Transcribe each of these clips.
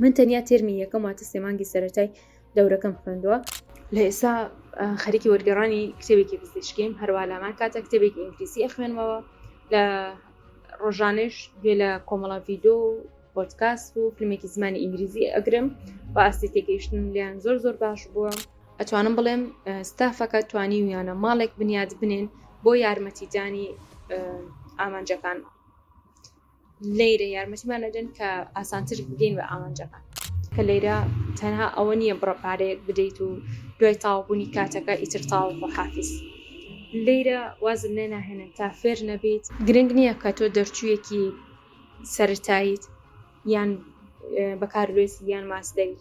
من تەنیا تێرمی یەکەم واتە سێ مانگی سەرەتای دەورەکەم خوێندووە. لە ئێستا خەریکی وەرگێڕانی کتێبێکی پزیشکیم، هەروا لامان کاتە کتێبێکی ئینگلیزی ئەخوێنمەوە، لە ڕۆژانەش گوێ لە کۆمەڵە ڤیدۆ و پۆدکاست و فیلمێکی زمانی ئینگلیزی ئەگرم و ئاستی تێگەیشتنم لێیان زۆر زۆر باش بووە. ئەتوانم بڵێم ستافەکە توانیویانە ماڵێک بنیات بنێن بۆ یارمەتیدانی ئامانجەکانمان. لەیرە یارمەتیمان ئەدەن کە ئاسانتر بگەین بە ئامانجەکان. کە لەیرە تەنها ئەوە نییە بڕە پارەیەک بدەیت و دوای تەواوبوونی کاتەکە ئیتر تەواو خواحافیز. لەیرە وازت لێ ناهێنن تا فێر نەبیت. گرنگ نییە کە تۆ دەرچوویەکی سەرەتاییت یان بەکالۆریۆسی یان ماستەری.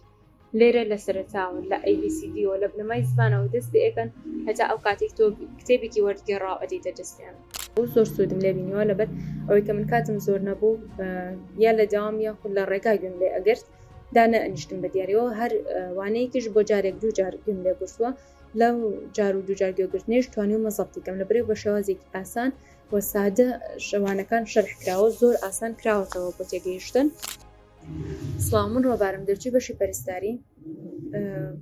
لێرە لە سەرەتاوە لە ABCD وە لە بنەمای زمانەوە دەست پێ ئەکەن هەتا ئەو کاتێک تۆ کتێبێکی وەرگێڕاو ئەدەیتە دەستیان. زۆر سوودم لێ بینیوە لەبەر ئەوەی کە من کاتم زۆر نەبوو یا لە داوام یاخود لە ڕێگا گوێم لێ ئەگرت دانەئەنیشتم بە دیاریەوە هەر وانەیەکیش بۆ جارێک دوو جار گوێم لێ گرتووە لەو جار و دوو جار گوێگرتنیش توانیومە زەبتی کەم لە برێ بە شێوازێکی ئاسان و سادە شەوانەکان شەرح کراوە زۆر ئاسان کراوەتەوە بۆ تێگەیشتن. سڵاو من ڕۆبارم دەرچووی بەشی پەرستاری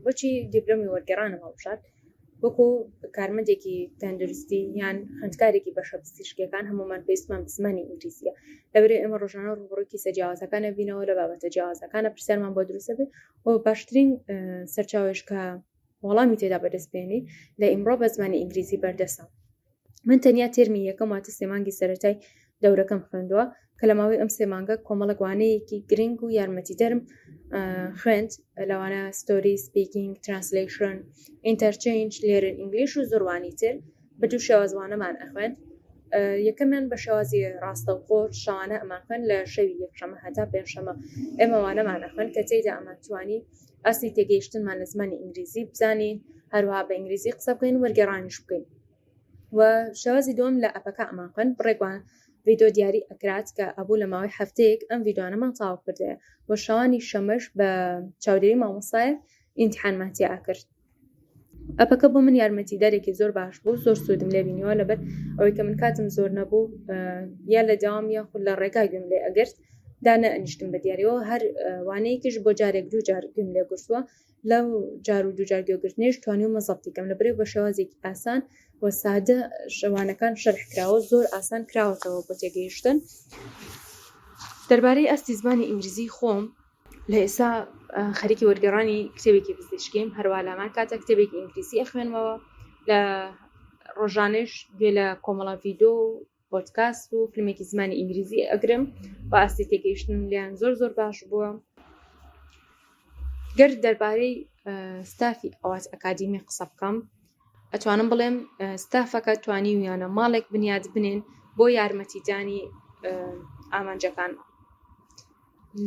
بۆچی دیپلۆمی وەرگێڕانم هەڵبژارد وەکو کارمەندێکی تەندروستی یان خوێندکارێکی بەشە پزیشکیەکان هەمومان پێویستمان بە زمانی ئینگلیزیە لەبەرئەوەی ئێمە ڕۆژانە ڕووبەڕووی کیسە جیاوازەکانە بینەوە لە بابەتە جیاوازەکانە پرسیارمان بۆ دروستە بێ و باشترین سەرچاوەش کە وەڵامی تێدا بەدەست بێنی لە ئیمڕۆ بە زمانی ئینگلیزی بەردەستە من تەنیا تێرمی یەکەم واتە سێ مانگی سەرەتای دەورەکەم خوێندووە کە لە ماوەی ئەم سێ مانگە کۆمەڵک وانەیەکی گرنگ و یارمەتیدەرم خوێند لەوانە story speaking translation interchange learn English و زۆر وانەی تر بە دوو شێواز وانەمان ئەخوێند یەکەمیان بە شێوازی ڕاستەوخۆ شەوانە ئەمان خوێن لە شەوی یەکشەمە هەتا پێنجشەمە ئێمە وانەمان ئەخوێن کە تێیدا ئەمان توانی ئاستی تێگەیشتنمان لە زمانی ئینگلیزی بزانین هەروەها بە ئینگلیزی قسە بکەین وەرگێڕانیش بکەین و شێوازی دووەم لە ئەپەکە ئەمان خوێن بڕێکوان ڤیدۆ دیاری ئەکرات کە ئەبوو لە ماوەی هەفتەیەک ئەم ڤیدۆانەمان تەواو کردایە و شەوانی شەمەش بە چاودێری مامۆستایەک ئیمتحانمان تیا ئەکرد ئەپەکە بۆ من یارمەتیدەرێکی زۆر باش بوو زۆر سوودم لێ بینیوە لەبەر ئەوەی کە من کاتم زۆر نەبوو یا لە داوام یاخود لە ڕێگا گوێم لێ ئەگرت دانەئەنیشتم بە دیاریەوە هەر وانەیەکیش بۆ جارێک دوو جار گوێم لێ گرتووە لەو جار و دوو جار گوێگرتنیش توانیومە زەبتی کەم لە برێ بە شێوازێکی ئاسان و سادە شەوانەکان شەرح کراوە زۆر ئاسان کراوەتەوە بۆ تێگەیشتن دەربارەی ئاستی زمانی ئینگلیزی خۆم لە ئێستا خەریکی وەرگێڕانی کتێبێکی پزیشکیم هەروا لامان کاتە کتێبێکی ئینگلیزی ئەخوێنمەوە لە ڕۆژانەش گوێ لە کۆمەڵە ڤیدۆ و پۆدکاست و فیلمێکی زمانی ئینگلیزی ئەگرم و ئاستی تێگەیشتنم لێیان زۆر زۆر باش بووە. گەر دەربارەی ستافی ئەوات ئەکادیمی قسە بکەم ئەتوانم بڵێم ستافەکە توانیویانە ماڵێک بنیات بنێن بۆ یارمەتیدانی ئامانجەکان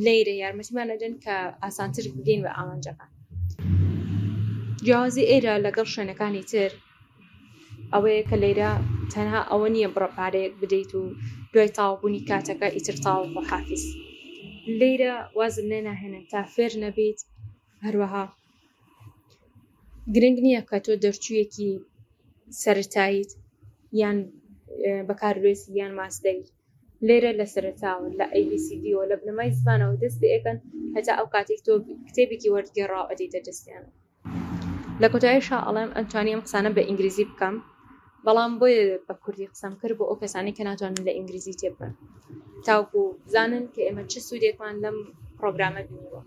لەیرە یارمەتیمان ئەدەن کە ئاسانتر بگەین بە ئامانجەکان. جیاوازی ئێرە لەگەڵ شوێنەکانی تر ئەوەیە کە لەیرە تەنها ئەوە نییە بڕە پارەیەک بدەیت و دوای تەواوبوونی کاتەکە ئیتر تەواو خواحافیز. لەیرە وازت لێ ناهێنن تا فێر نەبیت هەروەها گرنگ نییە کە تۆ دەرچوویەکی سەرەتاییت یان بەکالۆریۆسی یان ماستەری. لێرە لە سەرەتاوە لە ABCD وە لە بنەمای زمانەوە دەست پێ ئەکەن هەتا ئەو کاتێک تۆ کتێبێکی وەرگێڕاو ئەدەیتە دەستیان. لە کۆتاییشا ئەڵێم ئەمتوانی ئەم قسانە بە ئینگلیزی بکەم بەڵام بۆیە بە کوردی قسەم کرد بۆ ئەو کەسانەی کە ناتوانن لە ئینگلیزی تێبگەن تاوەکو بزانن کە ئێمە چ سوودێکمان لەم پرۆگرامە بینیوە.